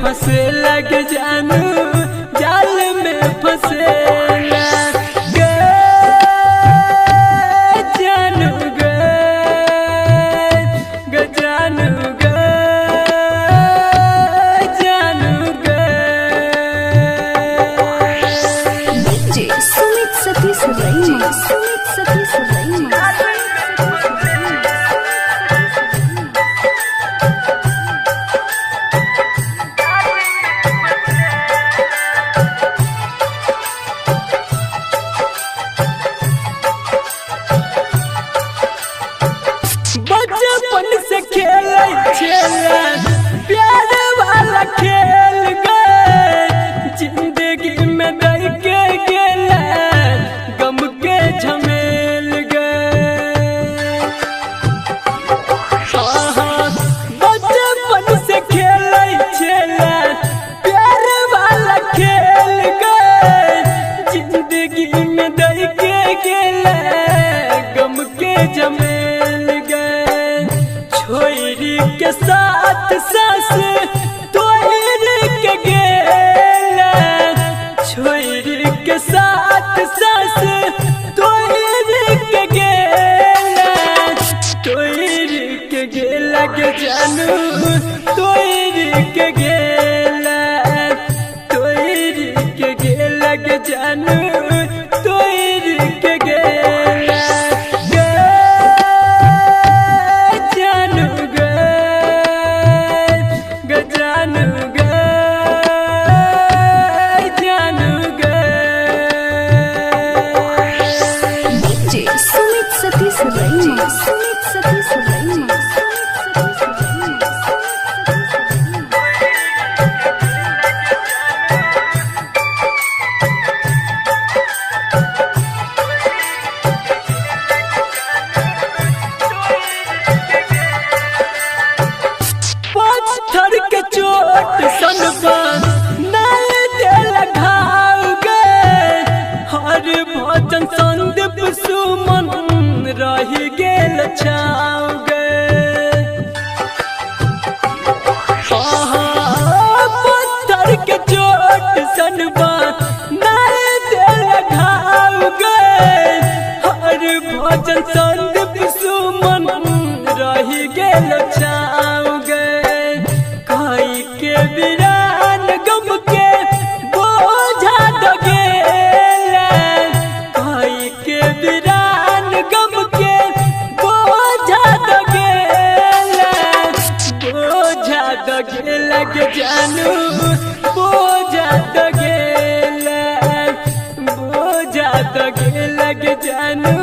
फंसे लग जानू, जाल में फंसेला गे जानू गे, गे जानू गे, जानू गे। DJ Sumit Satish Raima, Sumit Satish Raima. बचपन से खेलै छेला प्यार वाला खेल गे, जिंदगी में दई के गेला गम के झमेल गे। बचपन से खेलै छेला प्यार वाला खेल गे, जिंदगी में दई के गेला गम के झमेल गे। छोरी के साथ सास तोहर के गेला, छोरी के साथ सास तोहर के गेला, तोहर के गेला के जानू, तोहर के गेला, तोहर के गेला के जानू, तोहर के गेला गे जानू गे, गे जानू गे, जानू गे। DJ Sumit Satish Raima, Sumit Satish Raima. पत्थर के चोट सनबा नहीं दिल घाव गे, हर भजन संदीप सुमन रही गेल छाव गे। पत्थर के चोट सनबा नहीं दिल घाव गे, हर भजन संदीप सुमन रही गेल छाव गे। खाई के बिरान गम के बोझा दगेला, खाई के बिरान गम के बोझा दगेला, बोझा दगेला के जानू, बोझा दगेला, बोझा दगेला के जानू।